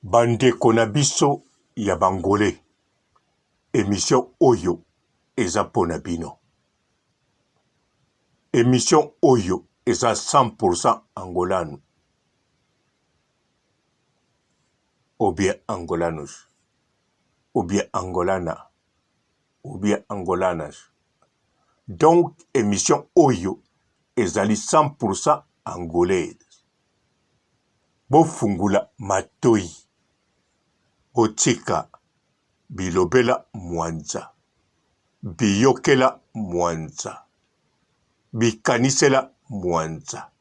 Ba ndeko na biso ya b'angolais emission oyo eza pona bino. Emission oyo eza 100% angolano ou bien angolanos ou bien angolana ou bien angolanas donc emission oyo ezali 100% angolaise. Bofungula matoyi botika bilobela mwanza, biyokela mwanza, bikanisela mwanza.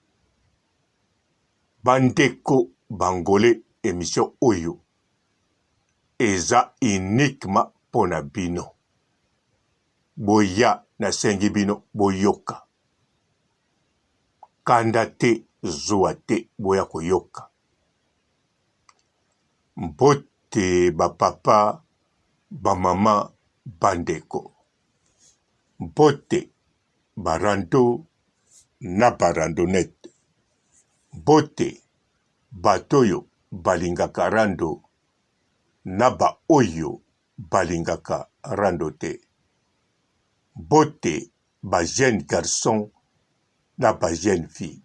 Ba ndeko b'angolais emission oyo eza uniquement pona bino. Boya nasengi bino boyoka. Kanda te zuwa te boya koyoka. Mbote ba papa ba mama ba ndeko. Mbote ba rando na ba randonnette. Mbote bato oyo balingaka rando na ba oyo balingaka rando te. Mbote ba jeune garçon na ba jeune fille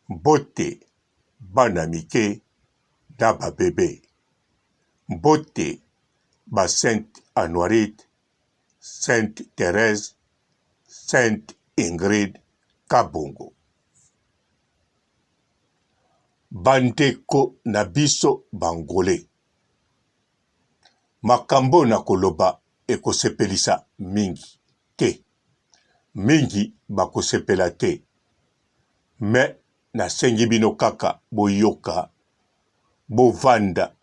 mbote bana mike na ba bebe mbote ba sainte anuarite sainte Therèse sainte Ingrid kabongo ba ndeko na biso ba angolais makambo na koloba ekosepelisa mingi te mingi bakosepela te mais nasengi bino kaka boyoka bovanda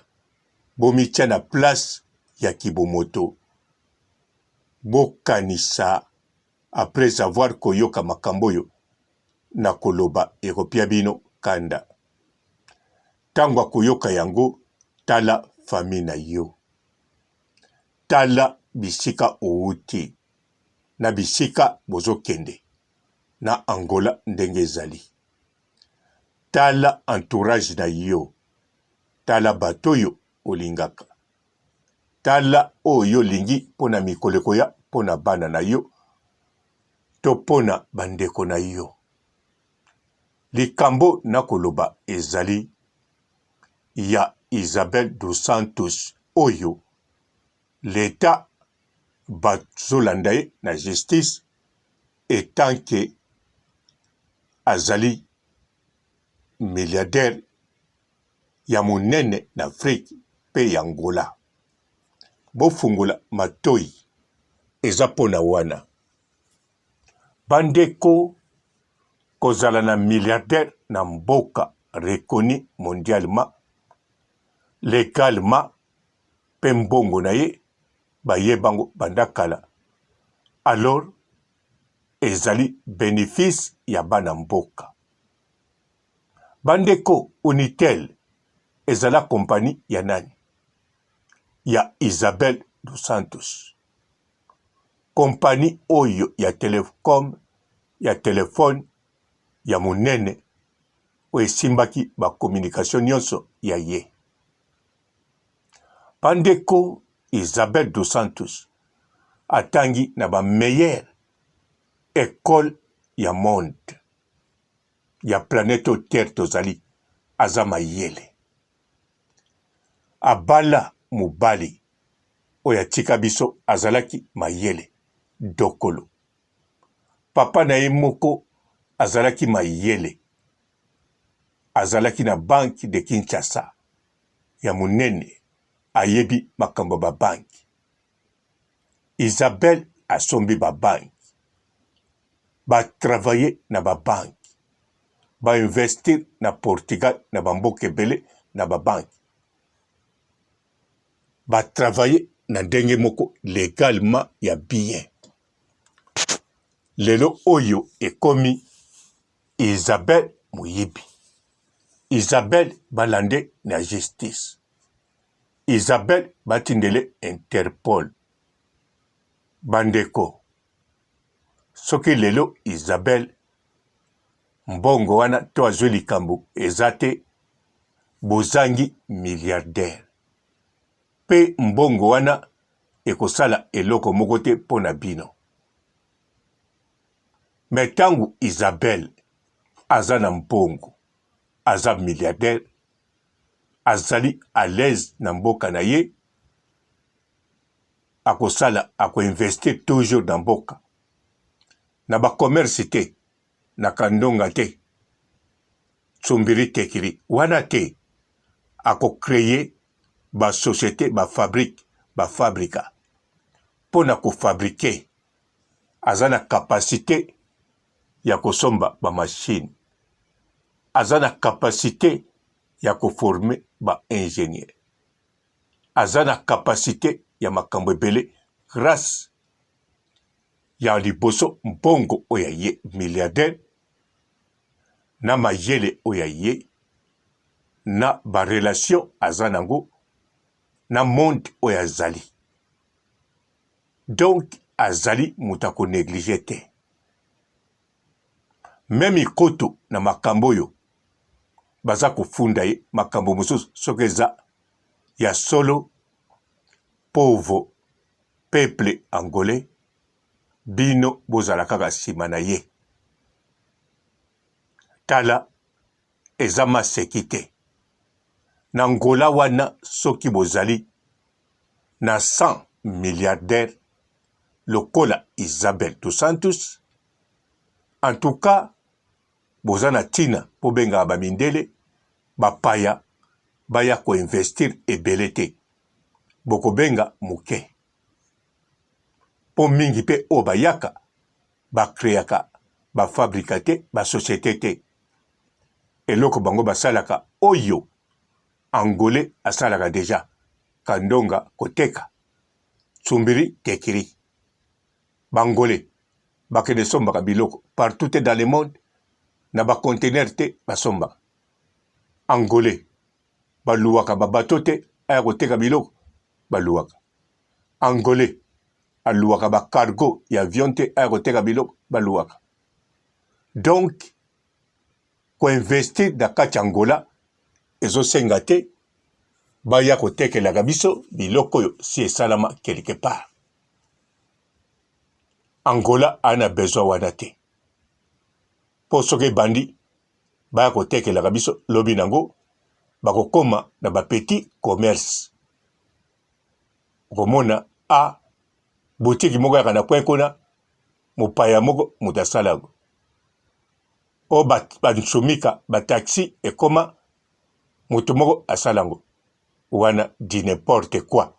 bomitia na place ya kibomoto bokanisa après avoir koyoka makambo oyo nakoloba ekopia bino kanda tango akoyoka yango tala famille na yo. Tala bisika owuti na bisika bozokende na Angola ndenge ezali. Tala entourage na yo, tala bato oyo olingaka, tala oyo yo olingi mpo na mikolo ekoya mpo na bana na yo to mpo na bandeko na yo. Likambo nakoloba ezali ya Isabel dos Santos oyo l'etat bazolanda ye na justice etant que azali milliardaire ya monene na Afrique mpe ya Angola. Bofungola matoyi eza mpo na wana. Bandeko kozala na milliardaire na mboka reconnu mondialement, legalement mpe mbongo na ye bayebango banda kala alors ezali benefice ya bana mboka. Bandeko Unitel ezala compagnie ya nani? Ya Isabel dos Santos. Compagnie oyo ya telecom ya telephone ya monene oyo esimbaki ba communication nionso ya ye. Ba ndeko Isabel dos Santos atangi na ba meilleures ecoles ya monde ya planète oyo terre tozali aza mayele. Abala mobali oyo atika biso azalaki mayele dokolo. Papa na ye moko azalaki mayele azalaki na banque de Kinshasa ya munene ayebi makambo ya ba banque. Isabelle asombi ba banque ba travailler na ba banque ba investir na Portugal na ba mboka ebele na ba banque ba travailler na ndenge moko legalement ya bien. Lelo oyo ekomi Isabelle moyibi. Isabelle balande na justice. Isabelle batindele Interpol. Bandeko soki lelo Isabelle mbongo wana to azwi likambo eza te. Bozangi milliardaire. Pe mbongo wana ekosala eloko moko te mpo na bino. Mais tango Isabelle aza na mbongo, aza milliardaire, azali à l'aise na mboka na ye, akosala, ako investir toujours na mboka. Na ba commerce te, na kandonga te, tsumbiri tekiri wana te, ako creer ba societe, ba fabrique, ba fabrica mpo na ko fabriquer. Aza na capacite ya kosomba ba machine, aza na capacite ya ko former ba ingenieurs, aza na capacite ya makambo ebele grace ya liboso mbongo oyo ya ye milliardaire na mayele oyo ya ye na ba relation aza nango na monde oyo azali donc azali moto ya ko negliger te meme kutu na makambo oyo baza kofunda ye makambo mosusu soki eza ya solo pauvre peuple angolais bino bozala kaka nsima na ye tala eza maseki te na Angola wana soki bozali na 100 milliardaire lokola Isabel dos Santos en tout cas boza na ntina bobengaka ba mindele bapaya baya ko investir ebele te bokobenga moke mpo mingi mpe oyo bayaka ba creaka ba fabrica te ba societe te eloko bango basalaka oyo angolais asalaka deja kandonga koteka tsumbiri tekiri ba angolais bakende sombaka biloko partout te dans le monde na ba conteneur te basombaka angolais baluwaka ba bateau te aya koteka biloko baluwaka angolais aluwaka ba cargo ya avion te aya koteka biloko baluwaka donc koinvestir na kati ya angola ezosenga te baya kotekelaka biso biloko oyo si esalama quelque part angola aa na besoin wana te mpo soki ebandi baya kotekelaka biso lobi nango bakokoma na ba petit commerce okomona a boutique moko yaka na coin kuna mopaya moko moto asala yango oyo bansumika ba bataxi ekoma moto moko asala yango wana du n'importe quoi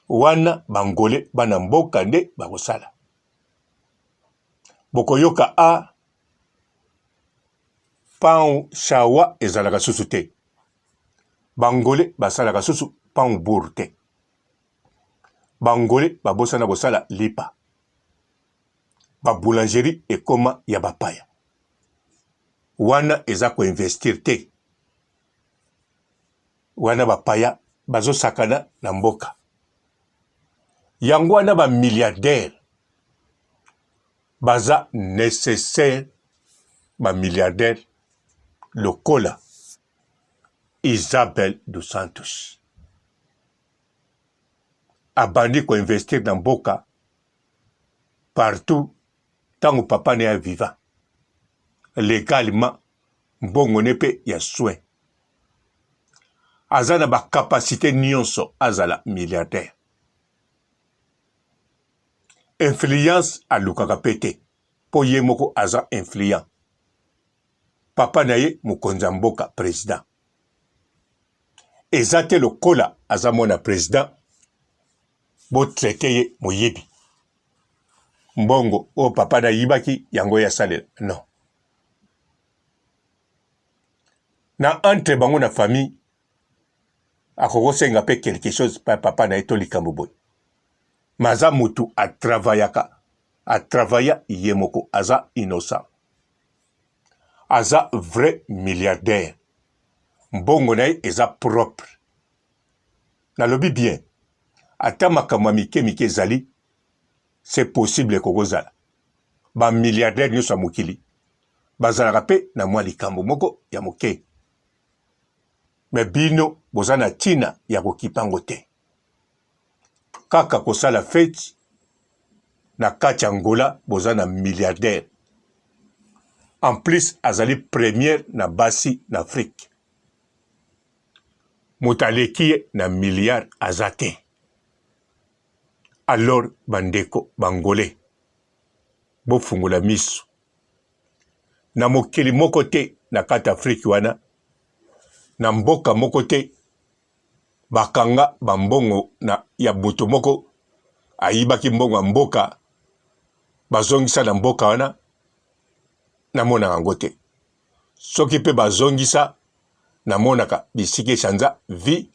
wana bangole bana mboka nde bakosala bokoyoka a pão shawa ezalaka susu te Bangole basalaka susu pão bour te. Bangole babosana kosala lipa. Ba boulangerie ekoma ya bapaya. Wana eza ko investir te. Wana bapaya bazosakana na mboka. Yango wana ba milliardaires baza necessaire ba milliardaires lokola Isabel dos Santos abandi ko investir na mboka partout ntango papa na ye aviva legalement mbongo ne mpe ya soin aza na bacapacité nyonso azala milliardaire influence alukaka mpe te mpo ye moko aza influent papa na ye mokonzi ya mboka president eza te lokola aza mwana president botraite ye moyibi mbongo oyo papa na ayibaki yango ye asalela non na entre bango na famille akokosenga mpe quelque chose pa papa na ye to likambo boye ma aza motu atravayaka atravaya ye moko aza innocent aza vrai milliardaire mbongo na ye eza propre nalobi bien ata makambo ya mike mike ezali c'est possible ekokozala ba milliardaire nyonso ya mokili bazalaka mpe na mwa likambo moko ya moke. Mais bino boza na tina ya kokipa yango te. Kaka kosala feti na kati ya Angola boza na milliardaire. En plus azali première na basi na Afrique. Moto aleki ye na milliard aza te. Alors bandeko b'angolais bofungola miso. Na mokili moko te na kati Afrique wana, na mboka moko te bakanga ba mbongo na ya moto moko ayibaki mbongo ya mboka bazongisa na mboka wana, namonaka yango te. Soki mpe bazongisa, namonaka bisika echanza vie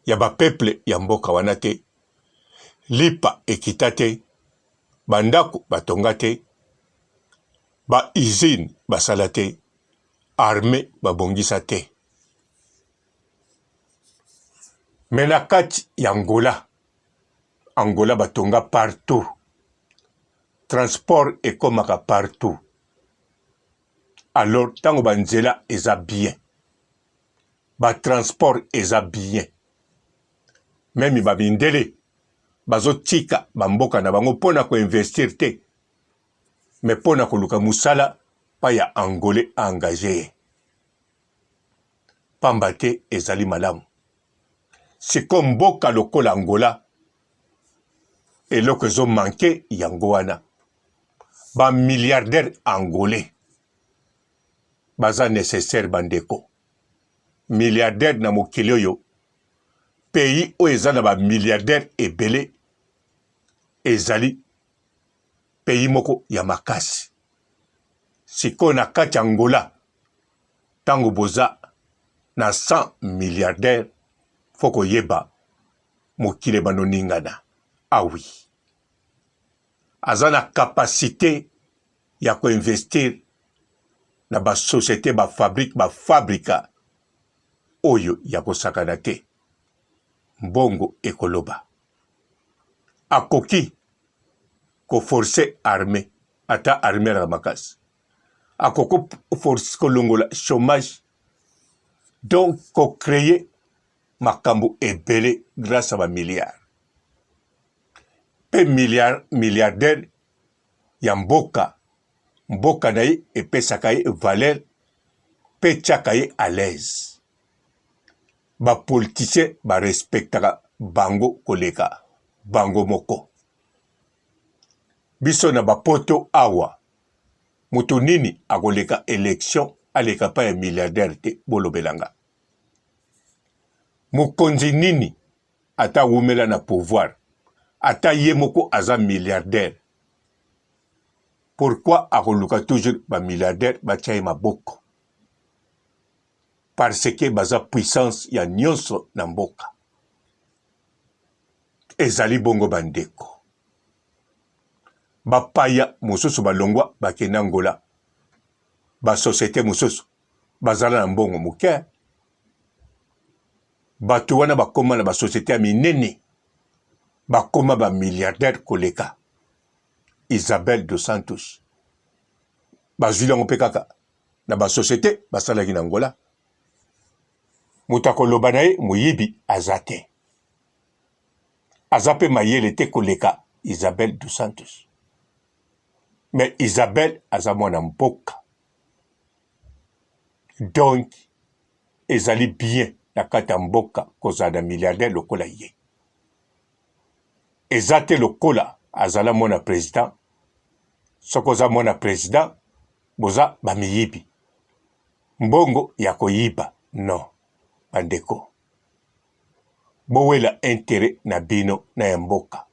ya ba peuple ya mboka wana te, lipa ekita te, ba ndako batonga te, ba usine basala te, armee babongisa te. Mais na kati ya Angola, Angola batonga partout, transport ekomaka partout. Alors tango ba nzela eza bien, ba transport eza bien, meme ba mindele bazotika ba mboka na bango pona ko investir te, mais pona koluka musala pa ya angolais a engager ye. Pamba te ezali malamu. Sikoyo mboka lokola Angola eloko ezo manque yango wana ba milliardaires angolais baza necessaire bandeko. Milliardaire na mokili oyo pays oyo eza na ba milliardaires ebele ezali pays moko ya makasi. Sikoyo na kati ya Angola tango boza na 100 milliardaires faut koyeba mokili ebanda oningana. Ah oui. Aza na capacite ya ko investir na ba societe ba fabrique ba fabrica oyo ya kosakana te. Mbongo ekoloba. Akoki ko forcer armee ata armee alaka makasi. Akoki force kolongola chomage donc ko creer makambo ebele grace ya ba milliards. Pe milliard milliardaire ya mboka, mboka na ye epesaka ye valeur pe etiaka ye à l'aise. Ba politiciens ba respectaka bango koleka bango moko. Biso na ba poto awa moto nini akoleka election aleka pa ya milliardaire te bolobela nga. Mokonzi nini ata awumela na pouvoir ata ye moko aza milliardaire pourquoi akoluka toujours ba milliardaire batia ye maboko parce que baza puissance ya nionso na mboka ezali bongo ba ndeko bapaya mosusu balongwa bakende Angola ba societe mosusu bazala na mbongo moke Bato wana bakoma na ba societe ya minene, bakoma ba milliardaires koleka Isabel dos Santos. Bazwili yango mpe kaka na ba societe basalaki na Angola. Moto akoloba na ye moyibi aza te. Aza mpe mayele te koleka Isabel dos Santos. Mais Isabel aza mwana mboka. Donc ezali bien na kati ya mboka kozala na milliardaire lokola ye. Eza te lokola azala mwana president. Soki oza mwana president boza ba miyibi. Mbongo ya koyiba non ba ndeko. Bowela interet na bino na ya mboka.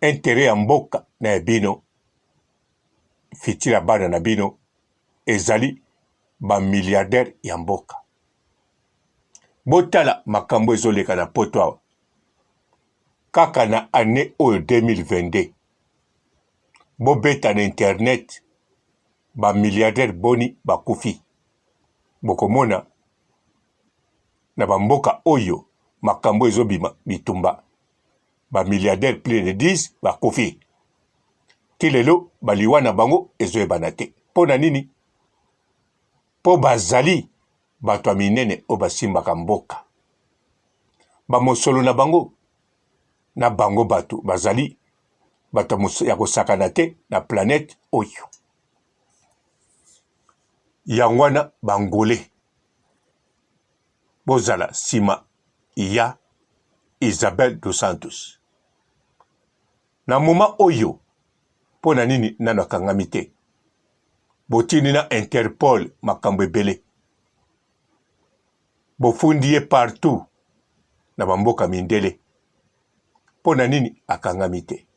Interet ya mboka na ya bino futur ya bana na bino ezali ba milliardaires ya mboka. Botala makambo ezoleka na poto awa kaka na annee oyo 2022 bobeta na internet ba milliardaires boni bakufi bokomona na ba mboka oyo makambo ezobima bitumba ba milliardaires plus de 10 bakufi ti lelo baliwa na bango ezoyebana te mpo na nini mpo bazali. Bato ya minene oyo basimbaka mboka. Ba mosolo na bango na bango bato bazali bato ya kosakana te na planète oyo. Yango wana ba Angolais bozala sima ya Isabel dos Santos. Na moment oyo mpo na nini nano akangami te? Botindi na Interpol makambo ebele. Bofundi ye partout na ba mboka mindele. Mpo na nini akangami te?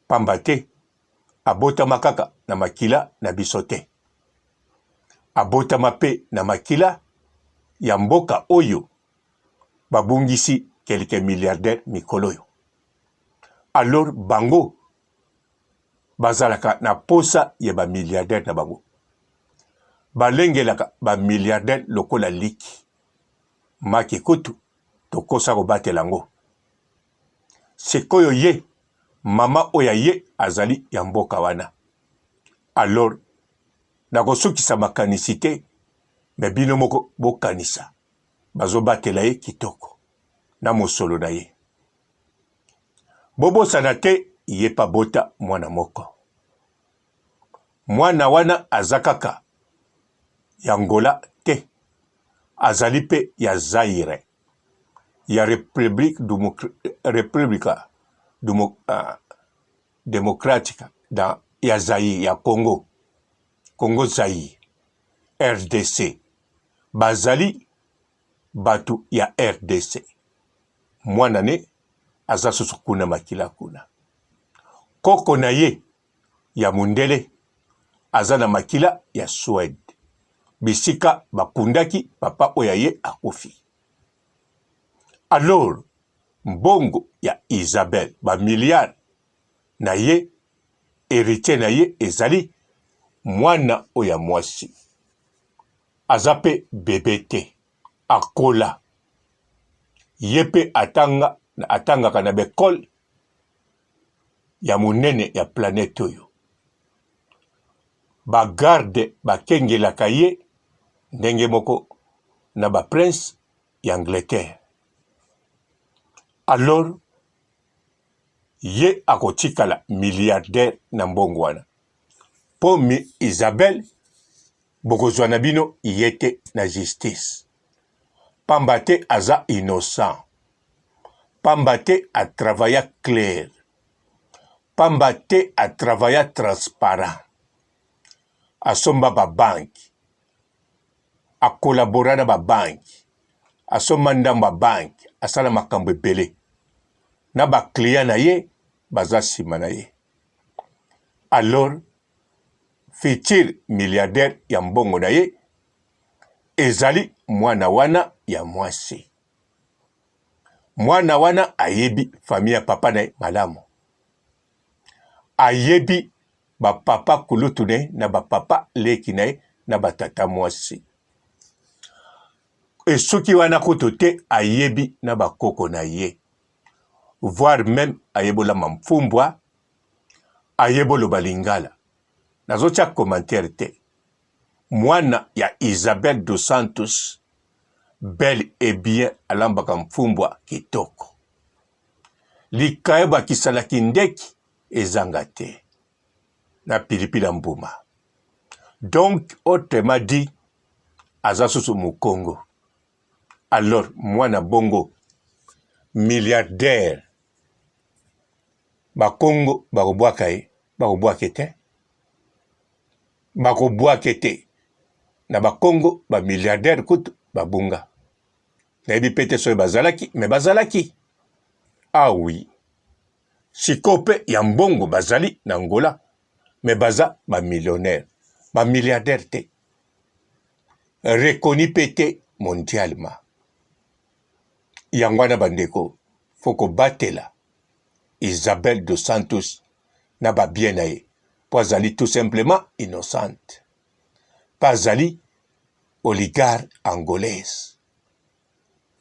Pamba te abotama kaka na makila na biso te. Abotama pe na makila ya mboka oyo babungisi quelques milliardaires mikolo oyo. Alors bango bazalaka na posa ya ba milliardaires na bango. Balengelaka ba milliardaires lokola liki. Maki kutu tokosa kobatela yango. Sikoyo ye mama oyo ya ye azali ya mboka wana. Alors nakosukisa makanisi te me bino moko bokanisa bazobatela ye kitoko na mosolo na ye. Bobosana te ye pe abota mwana moko. Mwana wana aza kaka ya Angola te, azali pe ya Zaire, ya Republique Republica Democratica da ya Zaire ya Congo, Congo Zaire, rdc. Bazali batu ya rdc. Mwana ne aza susu kuna makila kuna. Koko na ye ya mundele aza na makila ya Suède bisika bakundaki papa oyo ya ye akufi. Alors mbongo ya Isabelle ba milliards na ye heritier na ye ezali mwana oyo ya mwasi aza pe bebe te akola ye pe atanga atangaka na ba ecole ya monene ya planète oyo. Ba garde bakengelaka ye ndenge moko na ba prince ya Angleterre. Alors ye akotikala milliardaire na mbongo wana po mi Isabelle bokozwa na bino ye te na justice pamba te aza innocent pamba te a travailla clair pamba te a travailla transparent asomba ba banque a collabora na ba banque asomba ndambo ya banque asala makambo ebele na ba client na ye baza sima na ye alors futur milliardaire ya mbongo na ye ezali mwana wana ya mwasi. Mwana wana ayebi famille ya papa na ye malamu, ayebi ba papa kulutu na ye na ba papa leki na ye na ba tata mwasi. Esuki wana kutu te, ayebi na ba koko na ye, voire meme ayebolama mfumbwa, ayeboloba lingala. Nazotia commentaire te. Mwana ya Isabelle dos Santos bel et bien alambaka mfumbwa kitoko. Likayebo ya kisala kindeki ezanga te na pilipili ya mbuma. Donc autrement dit aza susu mukongo. Alors mwana bongo milliardaire bakongo bakobwaka ye bakobwaka ye te bakobwaka ye te na bakongo ba milliardaire kutu babunga nayebi pe te soki bazalaki me bazalaki ah oui sikoyo mpe ya mbongo bazali na Angola me baza ba millionnaire ba milliardaire te reconnu mpe te mondialement yango wana bandeko fo kobatela Isabelle dos Santos na ba bien na ye mpo azali tout simplement innocente mpe azali oligarque angolaise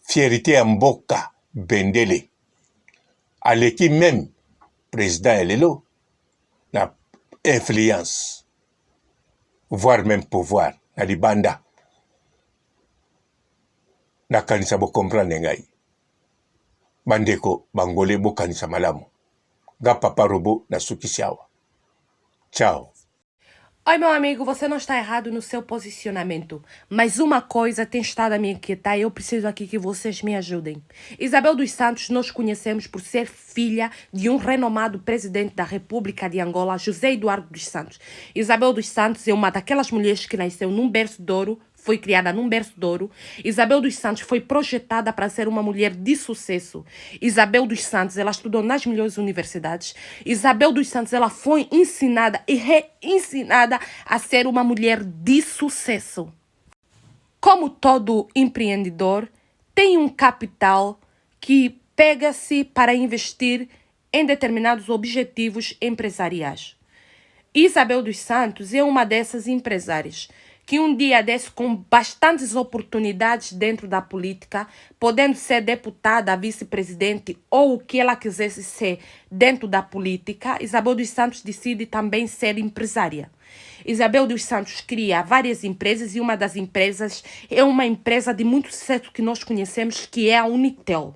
fierite ya mboka bendele aleki meme president ya lelo na influence voire meme pouvoir na libanda. Nakanisa bo comprendre ngai. Bandeko bangole bokanisa malamu. Nga papa robot nasukisi awa. Ciao. Oi, meu amigo, você não está errado no seu posicionamento, mas uma coisa tem estado a me inquietar e eu preciso aqui que vocês me ajudem. Isabel dos Santos nós conhecemos por ser filha de um renomado presidente da República de Angola, José Eduardo dos Santos. Isabel dos Santos é uma daquelas mulheres que nasceu num berço de ouro, foi criada num berço de ouro. Isabel dos Santos foi projetada para ser uma mulher de sucesso. Isabel dos Santos, ela estudou nas melhores universidades. Isabel dos Santos, ela foi ensinada e reensinada a ser uma mulher de sucesso. Como todo empreendedor, tem um capital que pega-se para investir em determinados objetivos empresariais. Isabel dos Santos é uma dessas empresárias que um dia desse com bastantes oportunidades dentro da política, podendo ser deputada, vice-presidente ou o que ela quisesse ser dentro da política, Isabel dos Santos decide também ser empresária. Isabel dos Santos cria várias empresas e uma das empresas é uma empresa de muito sucesso que nós conhecemos, que é a Unitel.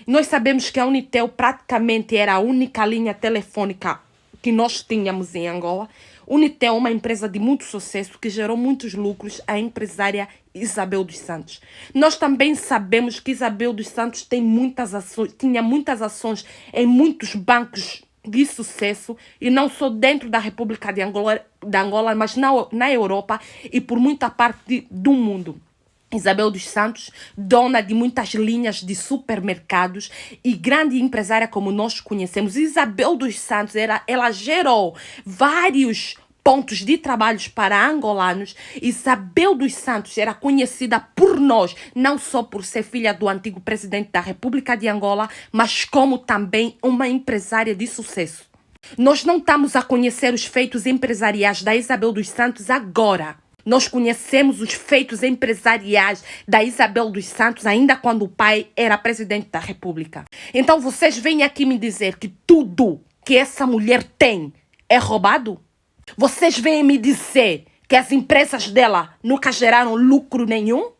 Nós sabemos que a Unitel praticamente era a única linha telefônica que nós tínhamos em Angola. Unitel é uma empresa de muito sucesso que gerou muitos lucros à empresária Isabel dos Santos. Nós também sabemos que Isabel dos Santos tem muitas ações, tinha muitas ações em muitos bancos de sucesso e não só dentro da República de Angola, de Angola mas na, na Europa e por muita parte do mundo. Isabel dos Santos, dona de muitas linhas de supermercados e grande empresária como nós conhecemos. Isabel dos Santos, ela, ela gerou vários pontos de trabalhos para angolanos. Isabel dos Santos era conhecida por nós, não só por ser filha do antigo presidente da República de Angola, mas como também uma empresária de sucesso. Nós não estamos a conhecer os feitos empresariais da Isabel dos Santos agora. Nós conhecemos os feitos empresariais da Isabel dos Santos ainda quando o pai era presidente da República. Então vocês vêm aqui me dizer que tudo que essa mulher tem é roubado? Vocês vêm me dizer que as empresas dela nunca geraram lucro nenhum?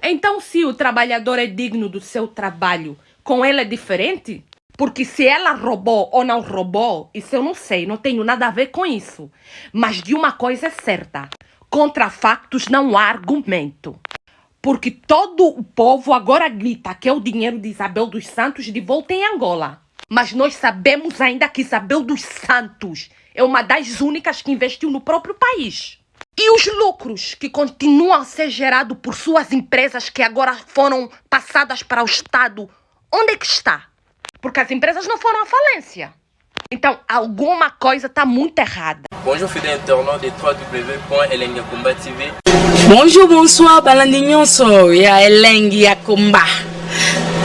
Então, se o trabalhador é digno do seu trabalho, com ele é diferente? Porque se ela roubou ou não roubou, isso eu não sei, não tenho nada a ver com isso. Mas de uma coisa é certa: contra factos não há argumento. Porque todo o povo agora grita que é o dinheiro de Isabel dos Santos de volta em Angola. Mas nós sabemos ainda que Isabel dos Santos é uma das únicas que investiu no próprio país. E os lucros que continuam a ser gerados por suas empresas que agora foram passadas para o Estado, onde é que está? Porque as empresas não foram à falência. Então, alguma coisa está muito errada. Bonjour fidèles internautes de www.elengiyakomba TV. Bonjour, bonsoir, balandi nyonso ya Elengi ya Komba.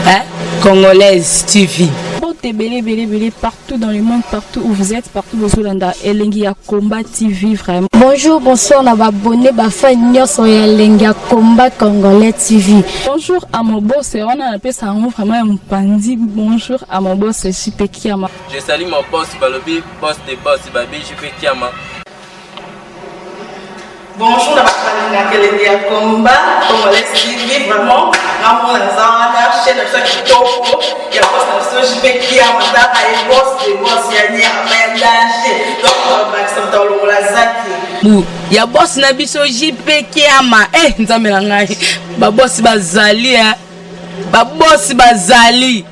Hein? Congolaise TV. Mbote ebele ebele ebele partout dans le monde, partout où vous êtes, partout bozolanda Elengi ya Combat TV vraiment. Bonjour, bonsoir na ba abonné ba fan nyonso ya Elengi ya Combat Congolais TV. Bonjour à mon boss, wana napesa yango vraiment ya mopanzi. Bonjour à mon boss JP Kiama. Je salue mon boss Balobi, boss des boss Babi JP Kiama. Bonjour na bato balingaka elengi ya combat congolais TV vraiment nga mona naza wana chaîne na biso ya kitoko ya boss na biso JP Kiama tala ye boss de boss ya nyama ya danger donc bakisa moto alongola zaki bu ya boss na biso JP Kiama eh nzambe na ngai ba boss bazali eh ba boss bazali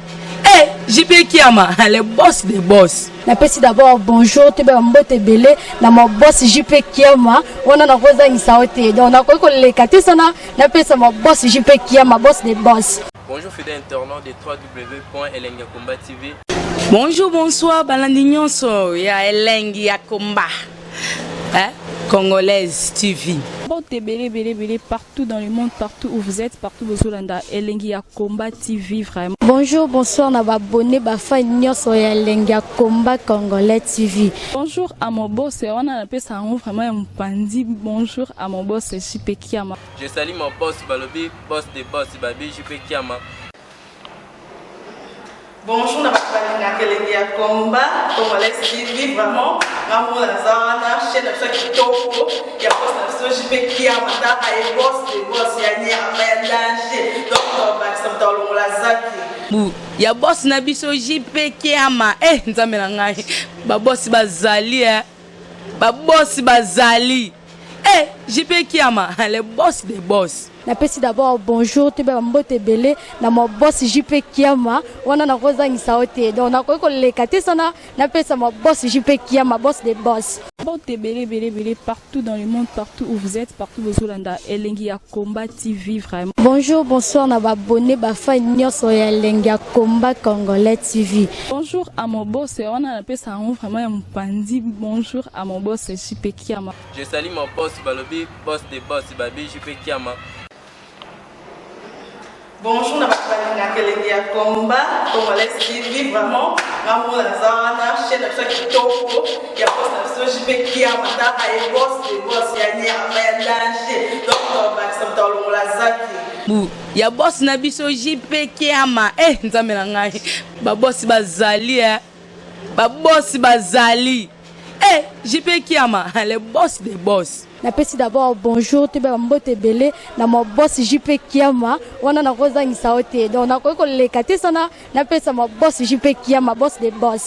eh JP Kiama le boss de boss Napesi d'abord bonjour toyeba mbote ebele na ma boss JP Kiama wana nakozangisa yo te donc nakoki koleka te sana napesa ma boss JP Kiama boss de boss. Bonjour fidèles internautes de www.elengiyakomba TV. Bonjour, bonsoir, balandi nyonso ya Elengi ya Komba. Hein? Congolaise TV. Mbote ebele ebele ebele partout dans le monde, partout où vous êtes, partout bozolanda Elengi ya Combat TV vraiment. Bonjour, bonsoir na ba abonné ba fan nyonso ya Elengi ya Combat Congolais TV. Bonjour à mon boss, wana napesa yango vraiment ya mopanzi. Bonjour à mon boss JP Kiama. Je salue mon boss Balobi, boss des boss Babi JP Kiama. Bonjour na bato balingaka elengi ya combat congolais TV vraiment nga mona naza wana chaîne na biso ya kitoko ya boss na biso JP Kiama tala ye boss de boss ya nyama ya danger donc Bu ya boss na biso JP Kiama eh nzambe na ngai ba boss bazali eh ba boss bazali eh JP Kiama le boss des boss. Napesi d'abord bonjour toyeba ba mbote ebele na ma boss JP Kiama wana nakozangisa yo te donc nakoki koleka te sana napesa ma boss JP Kiama boss des boss. Mbote ebele ebele ebele partout dans le monde partout où vous êtes partout bozolanda elengi ya combat TV vraiment. Bonjour bonsoir na ba abonnes ba fans nionso ya elengi ya combat congolais TV. Bonjour à mon boss wana napesa yango vraiment ya mopanzi bonjour à mon boss JP Kiama. Je salue mon boss balobi boss de boss babi JP Kiama. Bonjour na bato balingaka elengi ya combat congolais TV vraiment nga mona naza wana chaîne na biso ya kitoko ya boss na biso JP Kiama taka ye boss de boss ya nyama ya danger donc tobakisa moto alongola zaki Bu ya boss na biso JP Kiama eh nzambe na ngai ba boss bazali eh ba boss bazali eh JP Kiama le boss des boss. Napesi d'abord bonjour toyeba ba mbote ebele na ma boss JP Kiama wana nakozangisa yo te donc nakoki koleka te sana napesa ma boss JP Kiama boss des boss.